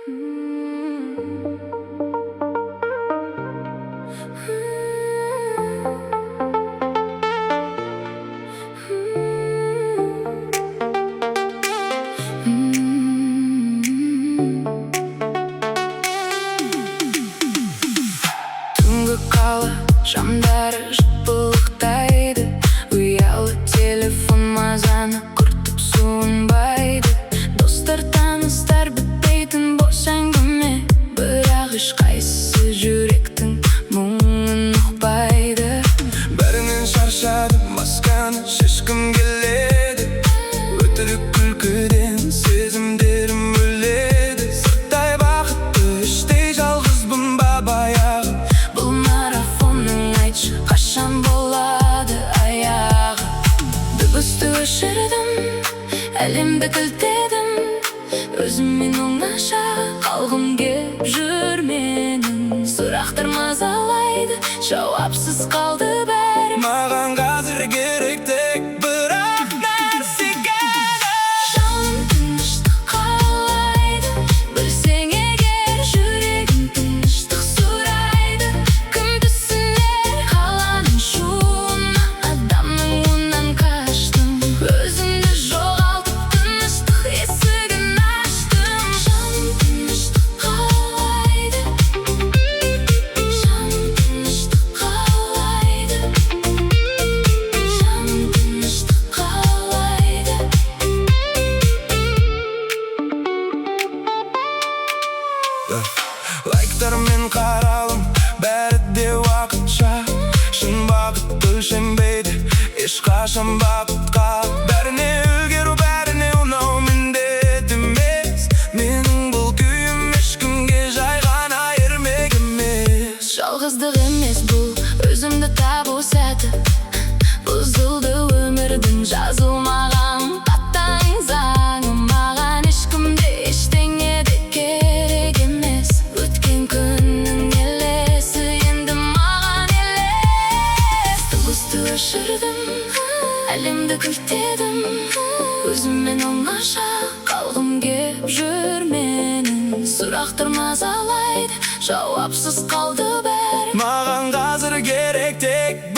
Түнгі қала шамдары жыпылықтайды. Ұялы телефон мазаны құртып суынбайды. Достар, таныстар, бітпейтін бос әңгіме. Бірақ ешқайсысы жүректің мұңын ұқпайды. Бәрінен шаршадым, масканы шешкім келеді. Өтірік күлкіден сезімдерім өледі. Сырттай бақытты, іштей жалғызбын ба баяғы? Бұл марафонның, айтшы, қашан болады аяғы? Дыбысты өшірдім, әлемді кілттедім. Өзіммен оңаша қалғым кеп жүр менің. Сұрақтар мазалайды, жауапсыз қалды бәрі. Маған қазір керек тек бір ақ нәрсе ғана. Жаным тыныштық қалайды. Білсең егер, жүрегім тыныштық сұрайды. Кім түсінер қаланың шуына, адамның уынан қаштым. Өзімді жоғалтып, тыныштық есігін аштым. Жаным тыныштық қалайды. Жаным тыныштық қалайды. Жаным тыныштық қалайды. Лайктар мен қаралым, бәрі де уақытша. Шын бақыт өлшенбейді ешқашан бақытқа. Бәріне үлгеру, бәріне ұнау міндет емес. Менің бұл күйім ешкімге жай ғана ермек емес. Жалғыздық емес бұл, өзімді табу сәті. Бұзылды өмірдің жазылмаған қатаң заңы. Маған ешкім де, ештеңе де керек емес. Өткен күннің елесі енді маған елес. Дыбысты өшірдім, әлемді кілттедім. Өзіммен оңаша қалғым кеп жүр менің. Сұрақтар мазалайды, жауапсыз қалды бәрі. Маған қазір керек тек